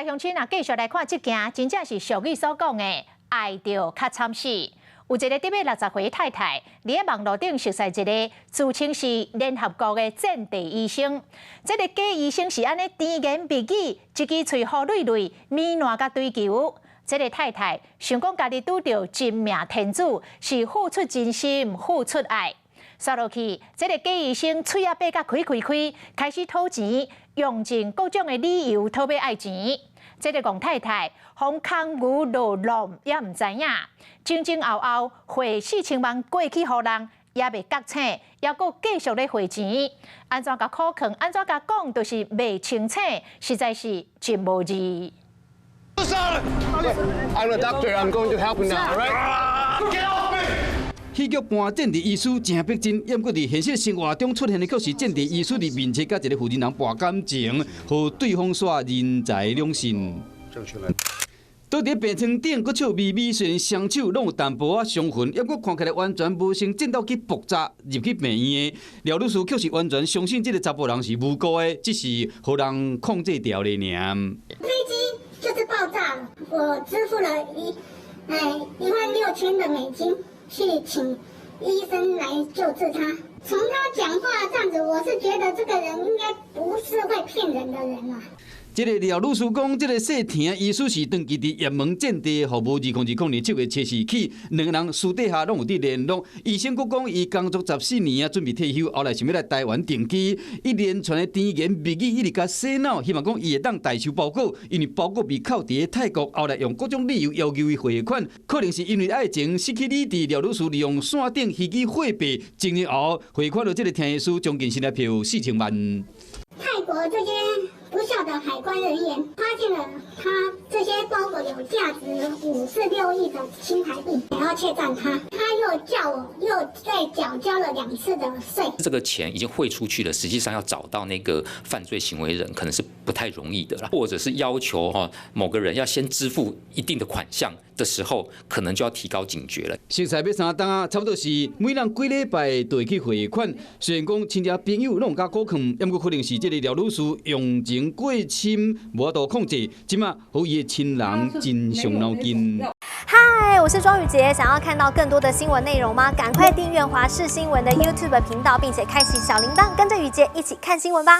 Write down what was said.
來鄉親啊，繼續來看這件，真正是俗語所講的愛著較慘死。有一个得欲60歲太太，佇咧網路頂熟似一个自稱是聯合國的戰地醫生。這个假醫生是按呢甜言蜜語，一支喙呼累累，麵爛共追求。這个太太想講家己拄著真命天子，是付出真心，付出愛。煞落去，這个假醫生喙仔擘甲開開開，開始討錢，用盡各種的理由討欲愛錢。這个戇太太，予空牛落籠也毋知影，前前後後匯4000萬過去予人，也未覺醒，猶閣繼續咧匯錢。按怎共苦勸，按怎共講，都是袂清醒，實在是真無字。 I'm a doctor. I'm going to help you now. All right? Get off me! 戲劇扮戰地醫師誠逼真，毋過佇現實生活中出現的卻是戰地醫師佇面冊佮一个婦人人搏感情，予對方煞人財兩失。倒佇病床頂，閣笑眯眯，雖然雙手攏有淡薄仔傷痕，猶閣看起來完全無穿戰鬥機爆炸入去病院的。廖女士卻是完全相信這个查埔人是無辜的，只是予人控制牢咧爾。飛機就是爆炸了，我支付了16,000的美金去請醫生來救治他。從他講話這樣子，我是覺得這個人應該不是會騙人的人啊。這个廖女士講，這个姓田醫師是長期佇也門戰地服務，2020年7月24起，兩个人私底下攏有佇聯絡。醫生閣講，伊工作14年啊，準備退休，後來想欲來台灣定居。一連串的甜言蜜語一直共洗腦，希望講伊會當代收包裹，因為包裹被扣佇泰國，後來用各種理由要求伊匯款，可能是因為愛情失去理智。廖女士利用線頂虛擬貨幣，前日後匯款予這个田醫師將近新台幣4000萬。泰國這些不肖的海關人員發現了他這些包裹有價值5.46億的新台幣，然後竊佔他，他又叫我又再繳交了兩次的稅。這個錢已經匯出去了，實際上要找到那個犯罪行為人，可能是不太容易的啦，或者是要求哈某個人要先支付一定的款項的時候，可能就要提高警覺了。熟似欲三冬啊，差不多是每人幾禮拜就會去匯款。雖然講親戚朋友攏有共鼓勸，毋過可能是這个廖女士用情過深，無法度控制，這馬予伊的親人真傷腦筋。嗨，我是莊宇傑，想要看到更多的新聞內容嗎？趕快訂閱華視新聞的 YouTube 頻道，並且開啟小鈴鐺，跟着宇傑一起看新聞吧。